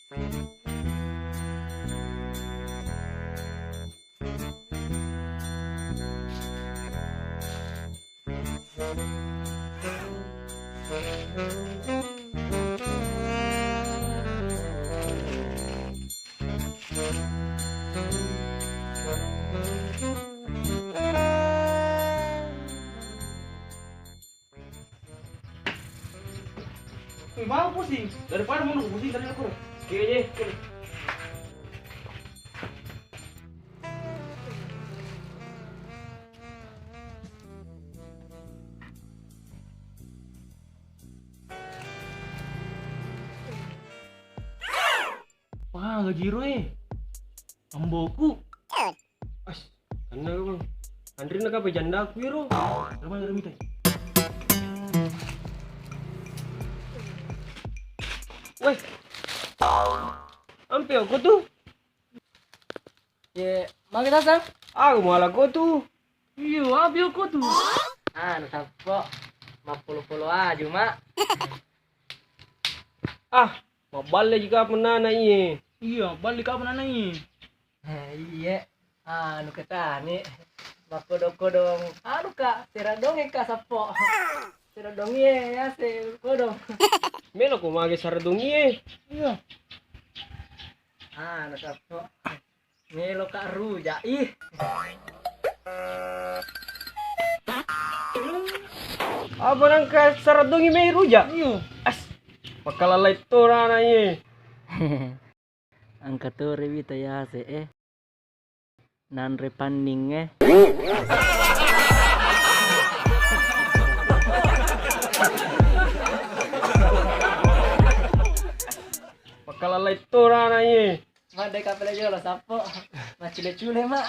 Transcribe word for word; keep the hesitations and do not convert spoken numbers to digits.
Wih, mau pusing. Daripada mau nunggu pusing tadi aku. Oke, oke. Wah, gajiro eh. Amboku. As, kanna lu. Anrinna kape jandaku iro. Ramai rami tai. Weh. Ampe ko tu. Ye, magi tasa? Aku malah ko tu. Iyo, abi ko tu. Anu sappo. Mappolo-polo aju, Mak. Ah, mabballe jika penana iye. Iya, balik kapan anak iye? Eh, iye. Anu ketani. Makkodong-kodong. Anu, Kak, seradong, Kak, sappo. Seradong iye, ya, se kodong. Melo ko mage seradong iye. Iya. Anu sappo. Melo ka rujak ih. Apa nangka seradongi mai rujak? Iyo. As, pakalalai torana iye. Angka tore wita yase eh. Nanre panning eh. Pakalalai torana iye. Madde kapele jolo sappo. Macule-cule, Mak.